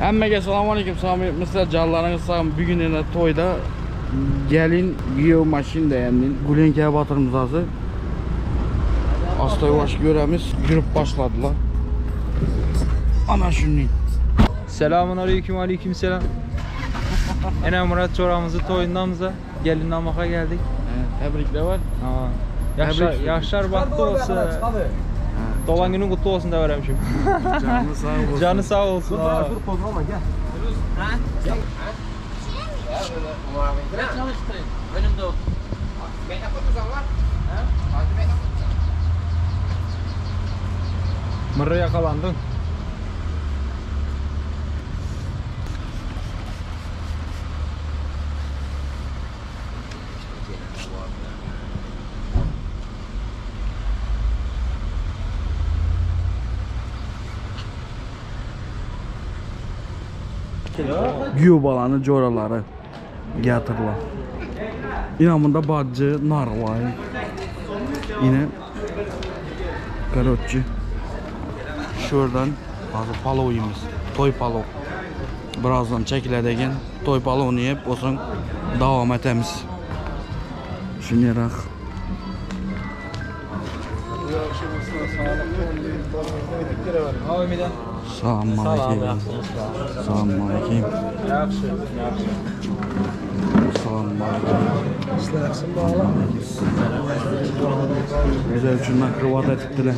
Hemmege salam aleyküm, salam canlarınız sağ Bugün yine toyda gelin giyiyor maşin da yani Gülenke batırımız azı. Asta yavaş göremiz. Yürüp başladılar. Ana şunu. Selamun aleyküm aleyküm selam. Ene Murat çoramızı toyundamıza gelin almaka geldik. Evet, tebrikler var. Ha. Yaşar, Tebrik. yaşar bahtı olsun. Doğan günün kutlu olsun da vermişim. Canı sağ olsun. Canı sağ olsun. Ha. Mırra yakalandın. Güyo balanı coraları getirdiler. Yine bunda bacı, narvay. Yine karotçu. Şuradan bazı palov yemiz. Toy palov. Birazdan çekiledegen toy palovunu yiyip olsun devam etemiz. Şunyarak. Abi Salam aleyküm. Salam aleyküm. Yaxşı, yaxşı. Salam aleyküm. Güzel üçün nakrivat ettiler.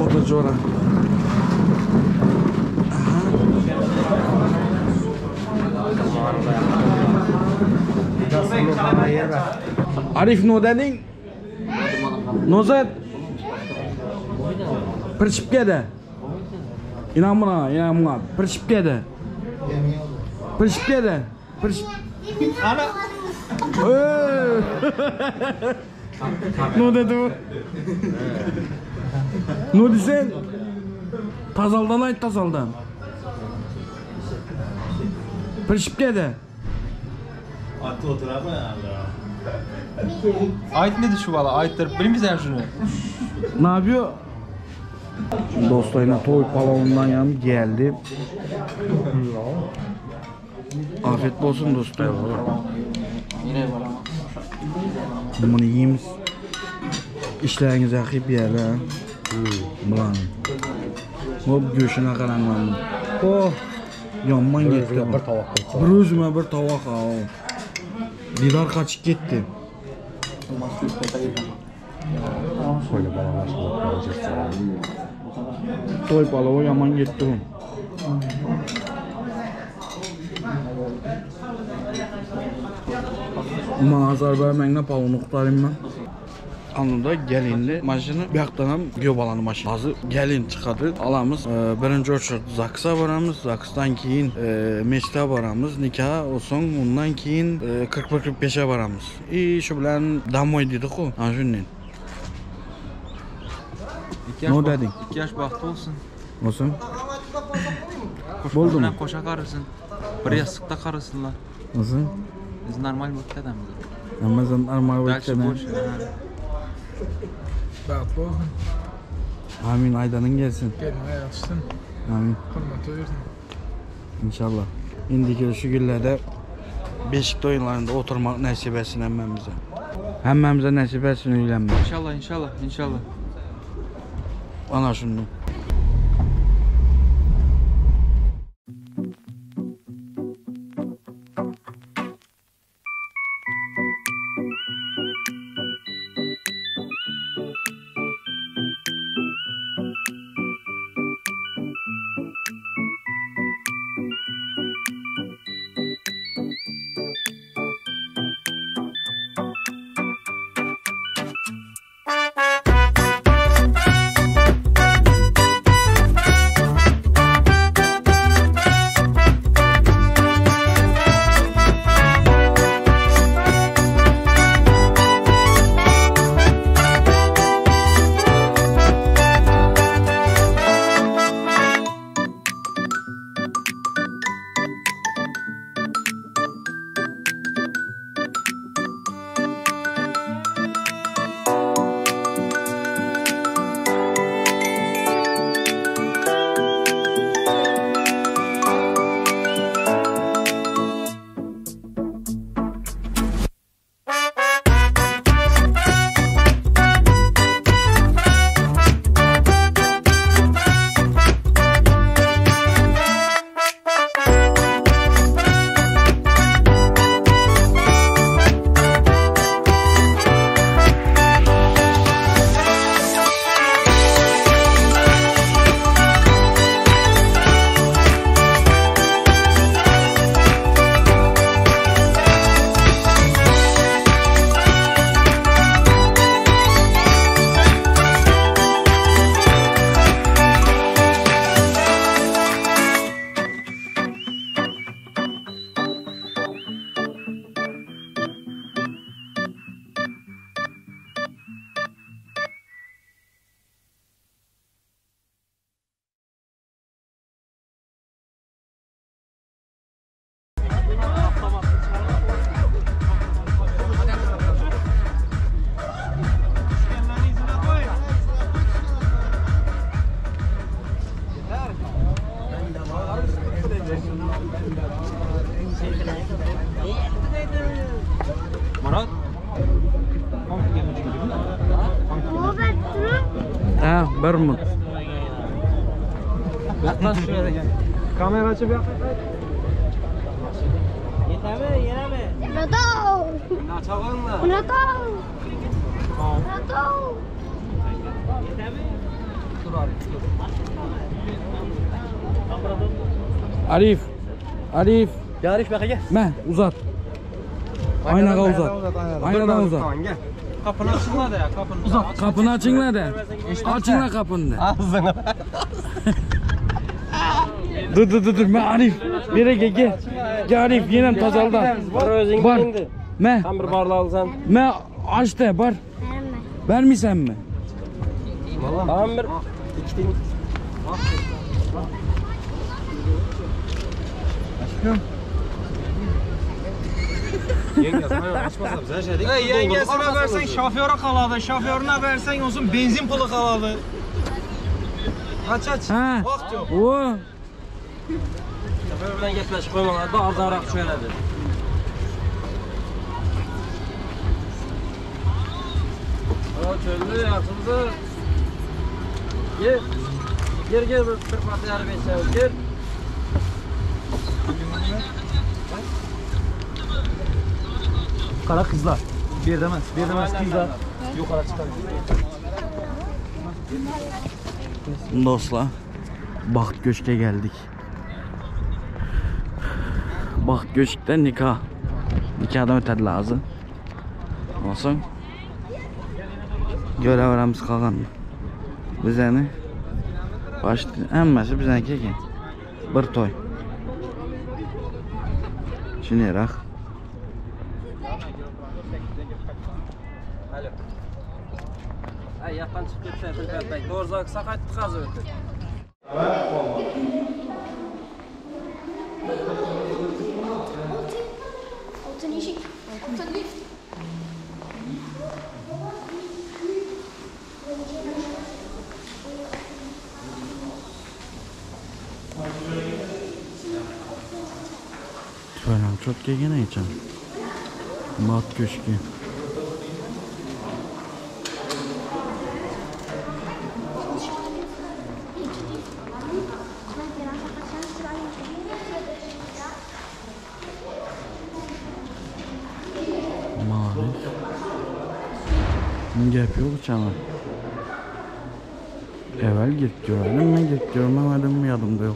Otur Cora. Arif no dedin? Nozat. Pirchipkada. İnan buna, inan buna. Pirchipkada. Pirchipkada. Pirchip. Ana. Ne dedi bu? Ne desen? Tazaldan ayt tazaldan. Pirchipkada. Ait nedir şu bala? Aittir. Bilir misin sen şunu? Ne yapıyor? Dostlarına toy palavundan yan geldi. Afiyet olsun dostum. Bunu yiyeyim. İşleriniz yakıp yerler. Bulan. Bu göğsüne karanlandı. Oh. Yanman gitti. Bir tabak Bir özüme bir tabak ha. Didar kaçıp gitti. Toy palavı yaman gitti bu. Bana azar vermekle palavını kurtarayım ben. Anında gelinli maşını bir yaktan göbalanı maşını. Azı gelin çıkadı. Alamız e, birinci oçur Zaksa varamız. Zaks'tan keyin e, meçte varamız. Nikah olsun ondan keyin e, 41-45'e varamız. İyi şu bilen damoy dedik o. Ha şunun. İki yaş Ne baht- dedin? İki yaş bahtı olsun. Olsun. Oldu mu? Koşa karısın. Bir yastıkta karısınlar. Olsun. Biz normal vakit adamız. Ama sen armağan Дальше etene. больше. ha. Bagtly olsun. Amin Aydan'ın gelsin. Geline yaxşısın. Amin. Hürmeti versin. İnşallah. İndiki şu günlerde Beşiktaş oyunlarında oturmak nasip etsin hemmemize. Hemmemize nasip etsin öylenmek. İnşallah, inşallah, inşallah. Ana şunu. Mä bir mut. Kamera açıp yak. Murat Murat Murat Arif. Arif. Ya Arif bak gel. Mä uzat. Aynaga uzat. Aynadan uzat. gel. Kapını açınla da ya kapını. Uzat. Kapını açın la de. Açın la kapını de. Ağzına. Dur dur dur dur. Mä Arif. Bire gel gel. Gel Arif yine tazalda. Bar özün Bar. indi. Mä. Tam bir barla alsan. Mä aç de bar. Vermeysen mi? Tam bir iki tin. Yengesine versen şoföre kaladı, şoförüne versen olsun benzin pulu kaladı. Aç aç. Ha. Vakt yok. O. Şoför bilen gepleşip koymalar da arzarak şöyle. Çöldü yakında. Gel. Gel gel bir 40 yarı beş gel. Kara kızlar. Bir demez, bir demez kızlar. Yukarı çıkar. Dostlar, Baht Göçk'e geldik. Baht Göçk'te nikah. Nikahdan ötedi lazım. Olsun. Görev qalan. Bizəni baş həmməsi bizənki ki. Bir toy. Şimdi. Alo. Ay yaktan çıkıp ketsen Doğru zaksa qaytdı qazı ötü. Altın işik. Altın lift. Toylam çok gene geçen. Baht Köşkü. Marif. Gap yok çana. Evvel git gördüm mü git görmemedim mi yadımda yok.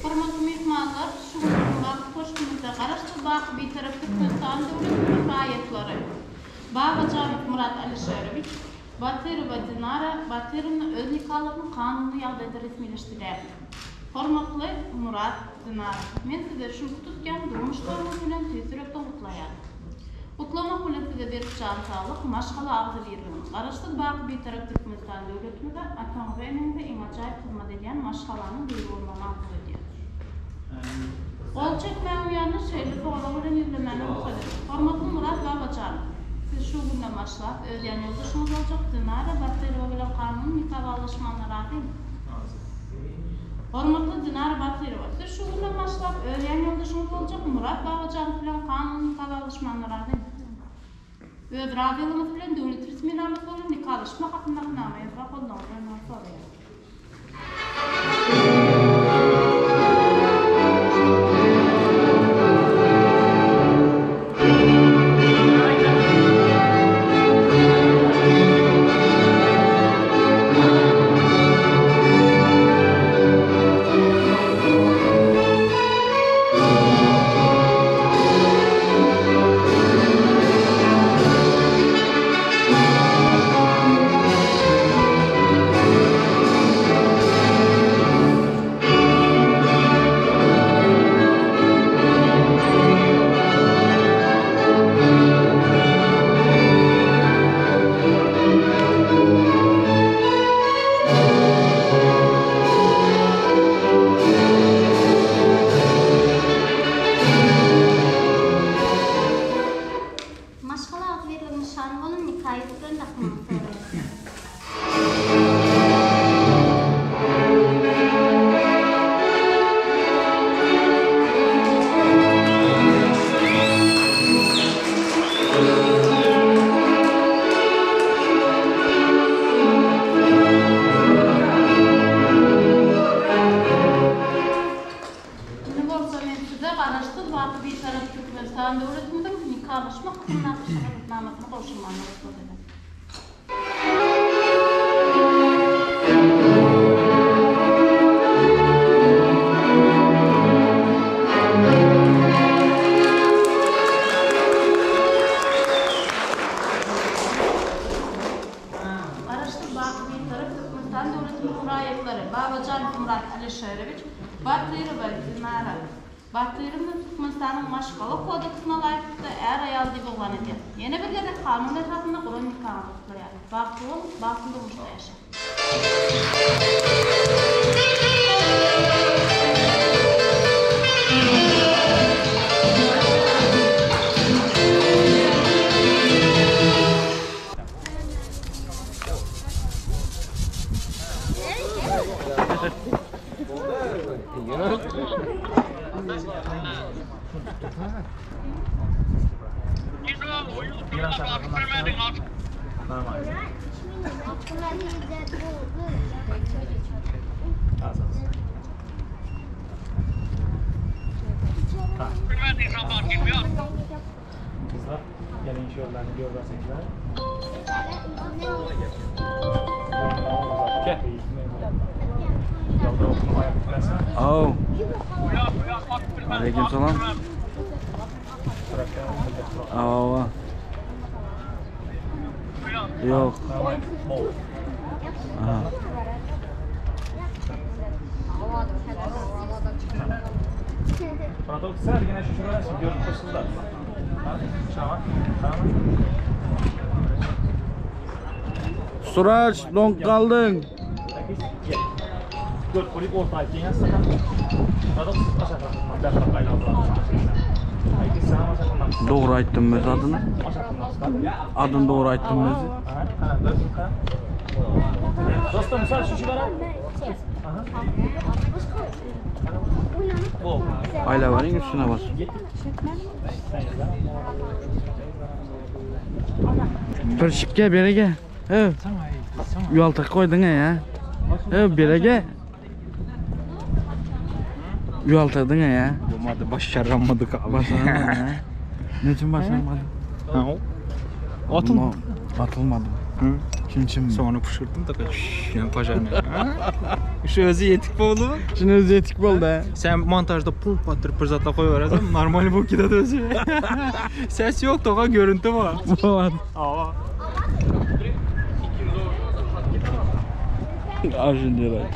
Hormatly myhmanlar, şu gün Bagt köşgümizde Garaşsyz baky Bitarap Türkmenistan döwletiniň raýatlary Babajanow Murat Alişerowiç, Batyrowa Dinara Batyrowna öz nikalaryny kanuny ýagdaýda resmileşdirýärler. Hormatly Murat, Dinara, men size şu tutýan durmuş toýuňyz bilen tüýs ýürekden gutlaýaryn. Gutlamak bilen size berk jan saglyk, maşgala agzybirligini, Garaşsyz baky Bitarap Türkmenistan döwletimize, ataňyza, eneňize iň ajaýyp hyzmat edýän maşgalanyň biri bolmagyny arzuw edýärin. Gol çekmäň ýanyna şeýle sorag bilen ýüzlenmäni rugsat ediň. Hormatly Murat Babajanow, siz şu günden başlap öz ýanýoldaşyňyz boljak Dinara Batyrowa bilen kanuny nika baglaşmagyna razymy? Hormatly Dinara Batyrowa, siz şu günden başlap öz ýanýoldaşyňyz boljak Murat Babajanow bilen kanuny nika baglaşmagyna razymy? Öz razylygyňyz bilen döwlet resminamasy bolan nikalaşma hakyndaky nama ýazga goldawyňyzy bermegiňizi soraýaryn. agzybirligiň nyşany bolan nika ýüzüklerini dakmagyňyzy soraýarys. Indi bolsa men size Garaşsyz, baky Bitarap Türkmenistan döwletimiziň nikalaşmak hakyndaky şahadatnamasyny gowşurmagyny rugsat ediň. Garaşsyz, baky Bitarap Türkmenistan döwletimiziň raýatlary Babajanow Myrat Alişerowiç, Batyrowa Dinara Batyrowna Türkmenistanyň Maşgala kodeksine laýyklykda är-aýal diýip yglan edýär. Ýene bir gezek kanun esasynda guran nikaňyzy gutlaýaryn. Bagtly boluň, bagtly durmuşda ýaşaň! Aw. Aleýkum salam. Awa. Ýok. Aha. Suraç, doňup galdyň. Dogry aýtdym öz adyny. Adyny dogry aýtdym özi. Aýlaweriň üstüne bas. Pürşük gel beri gel. He. Ýaltak koýduň ya. He beri gel. Ýaltadyň ya. Olmadı başaramadık abi. Başaramadın ha. Ne için başaramadın? Ha, Atıl. Atılmadım. Kim için? Sonra pışırdım da yani pajarını. Şu özü yetik oldu. Şimdi özü yetik oldu ha. Sen montajda pul patırıp pırzatla koyuversen normal bu kidat özü. Ses yok toka görüntü var. Var. Aa. Al şimdi bak.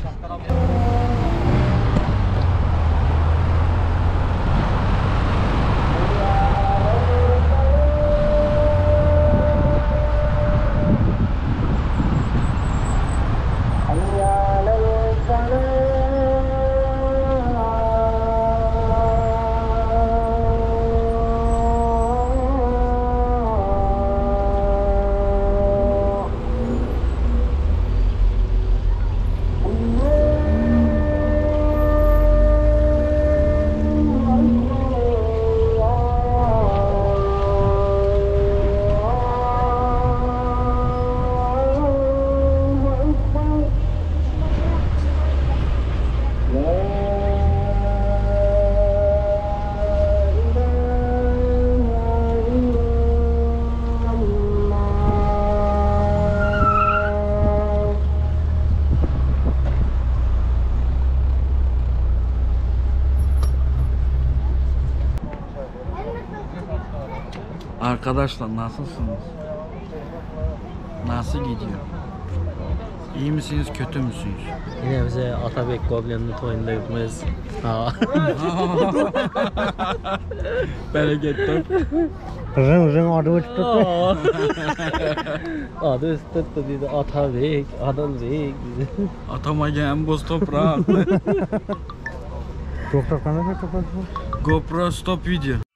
Arkadaşlar nasılsınız? Nasıl gidiyor? İyi misiniz, kötü müsünüz? Yine bize Atabek Goblin'in toyunda yokmuz. Ha. Bereket Rın rın adı uçtu. Adı üstü dedi Atabek, Adılbek dedi. Atama gelen boz toprağı. Doktor kanada toprak. GoPro stop video.